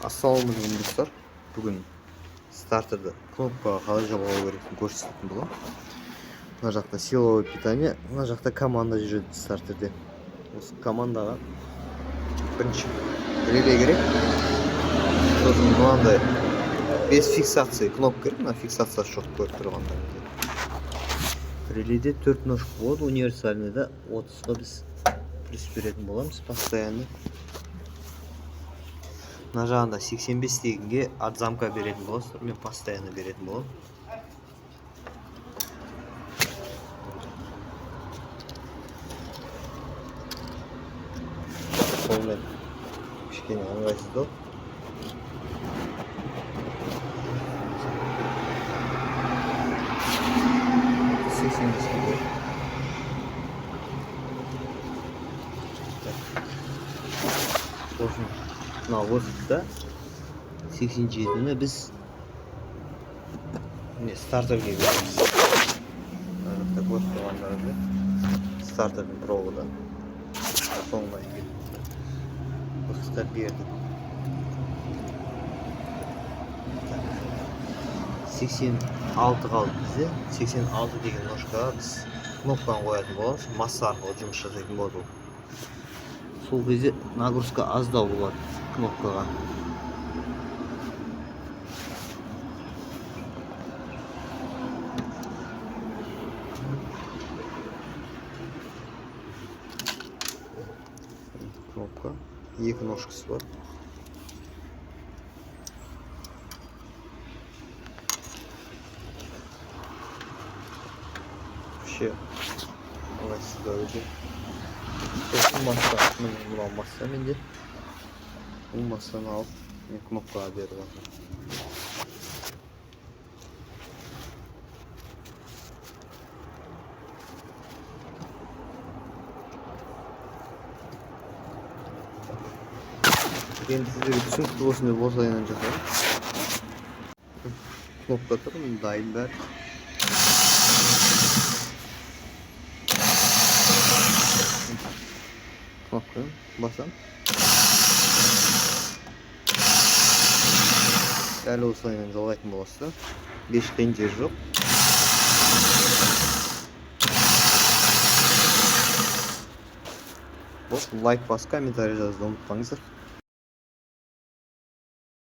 Ассалаумағалейкум, достар! Бүгін стартерді кнопкаға қалай жалғау керектігін көрсететін боламын. Мына жақта силовое питание, мына жақта команда жүреді стартерде. Осы командаға бірінші реле керек, сосын мынандай без фиксации кнопка керек. Мына фиксациясы жоқ, көріп тұрғандарыңыздай. Реледе 4 ножка болады, универсальныйда 30-ға біз плюс беретін боламыз постоянно. Мына жағында 85 дегенге от замка беретін боласыздар, мен постоянно беретін боламын. Қолмен кішкене ыңғайсыздау. 85-ке қой. Сосын мына выходта 87-ні біз міне стартерге береміз. Мына жақта көріп тұрғандарыңыздай, стартердің проводы соңына келіп выходта бердік. 86 қалды бізде. 86 деген ножкаға біз кнопканы қоятын боламыз, масса арқылы жұмыс жасайтын болады ол. Сол кезде нагрузка аздау болады кнопкаға. Кнопка екі ножкасы бар. Вообще ыңғайсыздау екен. Сосын масса, міне мынау масса менде. Бұл массаны алып мен кнопкаға беріп жатырмын. Енді сіздерге түсінікті болсын деп осылайынан жасадым. Кнопка тұр, міне дайын бәрі. Кнопканы басам. Дәл осылайынан жалғайтын боласыздар. Еш қиын жері жоқ. Лайк басып, комментарий жазуды ұмытпаңыздар.